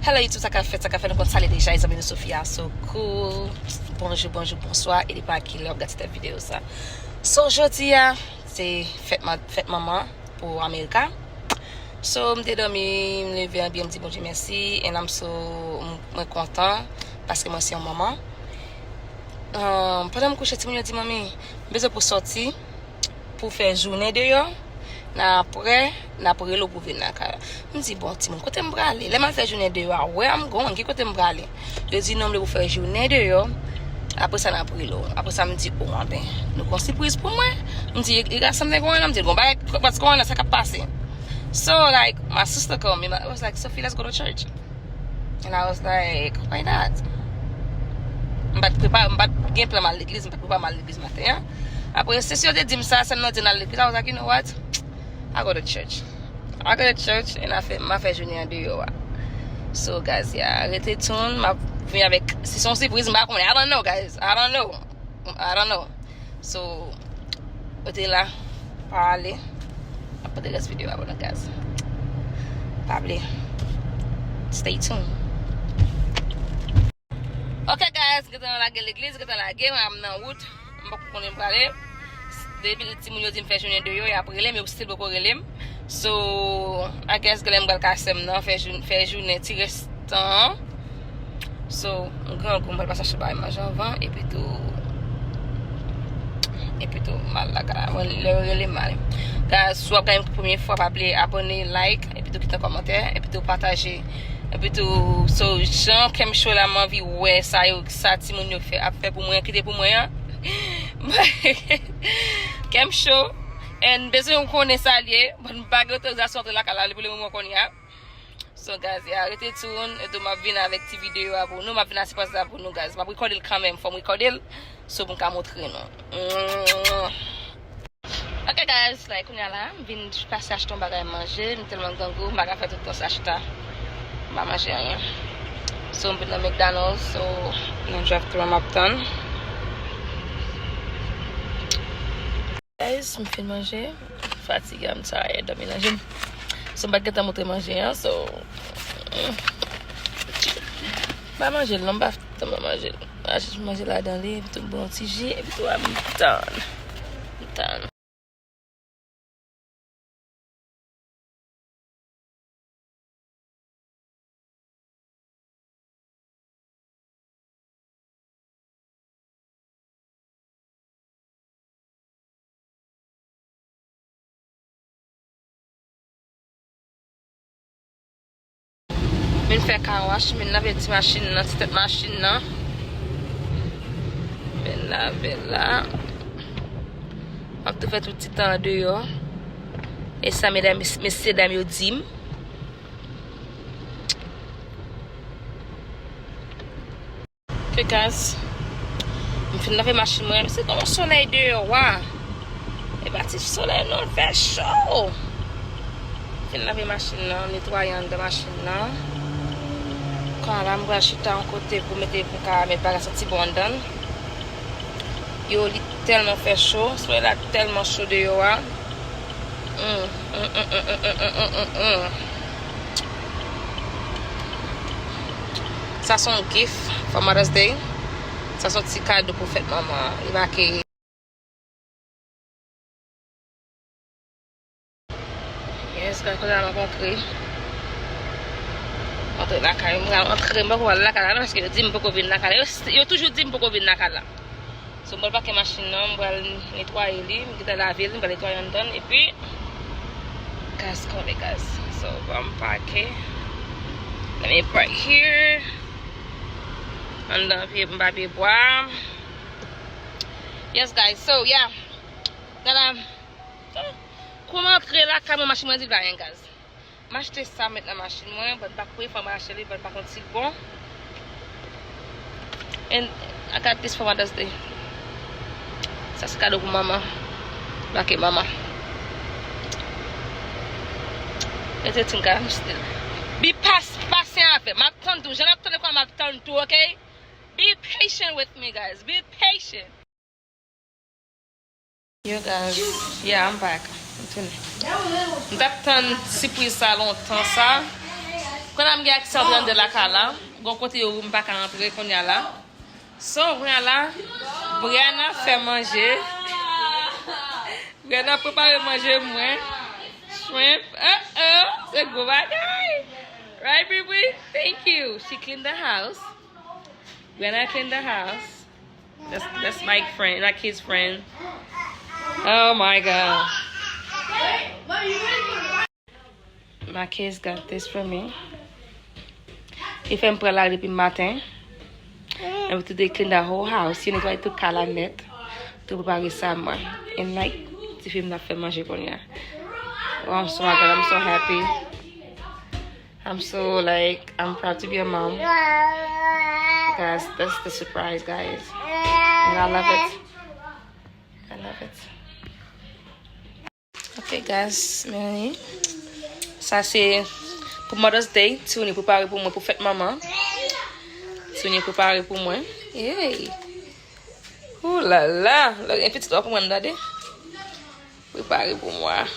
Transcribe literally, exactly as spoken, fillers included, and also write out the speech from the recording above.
Hello YouTube, sa k ap fèt, sa k ap fèt, nou konn sa l ye deja, e zanmi nou Sofia, so cool. Bonjou, bonjou, bonswa, e depann ki lè w ap gade tèt videyo sa. So, jodi a, se fèt, ma- fèt manman pou Amerika. So, m te dòmi, m leve anbyen, m di Bondye mèsi, and I'm so, m- mwen kontan, paske mwen se yon manman. Um, pandan m kouche, timoun yo di, "Manmi, m bezwen pou sòti, pou fè jounen deyò, n a apre, n ap rele w pou vin lakay la." M di, "Bon, timoun, kote m prale? Lè m al fè jounen deyò a, where I'm going? Ki kote m prale?" Yo di, "Non, m vle pou fè jounen deyò, apre sa, n ap rele w." Apre sa, m di, "O, anben, nou gon sipriz pou mwen." M di, "You got something going on?" M di, "Gon bagay, what's going on? Sa k ap pase?" So, like, my sister called me, I was like, "Sophie, let's go to church." And I was like, "Why not?" M pa t prepare, m pa t gen plan m al legliz, m pa t prepare m al legliz maten an. Apre, se si yo te di m sa, sèm nan di n al legliz, I was like, "You know what? I go to church." I go to church, and I fè, m a fè jounen an deyò a. So, guys, yeah, rete tune, m ap vin avèk, si se yon sipriz, m pa konnen, I don't know, guys, I don't know, I don't know. So, rete la, pa ale. Ap pote rès videyo a pou nou, guys. Pa bliye. Stay tuned. Ok, guys, gentan lage legliz, gentan lage, m nan wout. M poko konnen m prale. Depi timoun yo di m fè jounen deyò, y ap rele m, yo still poko rele m. So, I guess, genlè m pral ka sè m nan, fè jou- fè jounen ti restan an. So, m grangou, m pral pase achte bagay manje anvan, epi tou, epi tou, m al lakay la. Mwen, lè yo rele m, m ale. Guys, si w ap gade m pou premye fwa, pa bliye abòne, like, epi tou kite yon kòmantè, epi tou pataje. Epi tou, so, jan kè m cho la, m anvi wè sa yo, sa timoun yo fè, ap fè pou mwen, kite pou mwen an. Kè m cho, and bezwen w konnen sa l ye, bon, m pa gen otorizasyon antre lakay la, pou le moman kounye a. So, guys, yeah, rete tune, epi tou m ap vin avèk ti videyo a pou nou, m ap vin ak sipriz la pou nou, guys. M ap rekòde l kanmenm, fò m rekòde l, so pou m ka montre nou. Mm. Ok, guys, like, kounye a la, m vin pase achte yon bagay manje, m tèlman grangou, m pa ka fè tout tan sa chita. M pa manje anyen. So, m vin nan McDonald's, so, nan drive-thru an m ap tann. Guys, m fin manje. Fatige, I'm tired, dòmi nan je m. So, m pa t gentan montre manje an, so. Mm. M pa manje l, non, m pa tèlman manje l. A jis manje ladan li, epi tou m pran yon ti ji, epi tou a m tann. M tann. Vin fè car wash, vin lave ti machin nan, ti tèt machin nan. Vin lave la. M ap tou fè tout ti tan an deyò. E sa medam, mesye dam yo di m. Ke kas. M fin lave machin mwen. Se kòman solèy deyò a. E pa ti solèy non, l fè cho. M fin lave machin nan, netwaye anndan machin nan. Kounye a la, m pral chita yon kote pou mete, pou ka met bagay santi bon anndan l. Yo, li tèlman fè cho, solèy la tèlman cho deyò a. Mm, mm, mm. Sa se yon gift for Mother's Day. Sa se yon ti kado pou fèt manman. Li make. Yes, guys, kounye a m ap antre. Antre lakay, m pral antre, m poko al lakay la non, paske yo di m poko vin lakay la. Yo, yo toujou di m poko vin lakay la. So, m pral pake machin nan, m pral netwaye li, m gentan lave li, m pral netwaye anndan l, epi, guys, kole, guys. So, ban m pake. Let me park here. Anndan pye, m pa pye bwa. Yes, guys, so, yeah. Gade la. Kou m antre lakay mwen, machin mwen di l pa gen gaz. M achte sa m met nan machin mwen, but m pa kwè fò m achte li, but m pa konn si l bon. And I got this for Mother's Day. Sa se kado pou manman. Make manman. Rete tchounka, m still. Be pas, pasyan avè m. M ap tann tou. Jan n ap tann kwa, m ap tann tou, ok? Be patient with me, guys. Be patient. Yo, guys, yeah, I'm back. M tounen. M t ap tann sipriz sa lontan, sa. Kounye a m gen aksè antre anndan lakay la. Gon kote yo m pa ka antre kounye a la. So, kounye a la, Brianna fè manje. Brianna prepare manje mwen. Shrimp. Uh oh, se gwo bagay. Right, Bri Bri? Thank you. She cleaned the house. Brianna cleaned the house. That's that's my friend, my kid's friend. Oh my god. My kids got this for me. Li fè m pran la depi maten. And we today clean the whole house. Yo netwaye tout kay la nèt. Tou prepare sa mwen. And like, tifi m ap fè manje kounye a. Oh, I'm so, my god, I'm so happy. I'm so, like, I'm proud to be a mom. Because that's the surprise, guys. And I love it. I love it. Ok, guys, men sa se pou Mother's Day. Timoun yo prepare pou mwen pou fèt manman. Timoun yo prepare pou mwen. Hey! Ooh la la! Lè gen pitit w ap wè m, gade. Prepare pou mwen.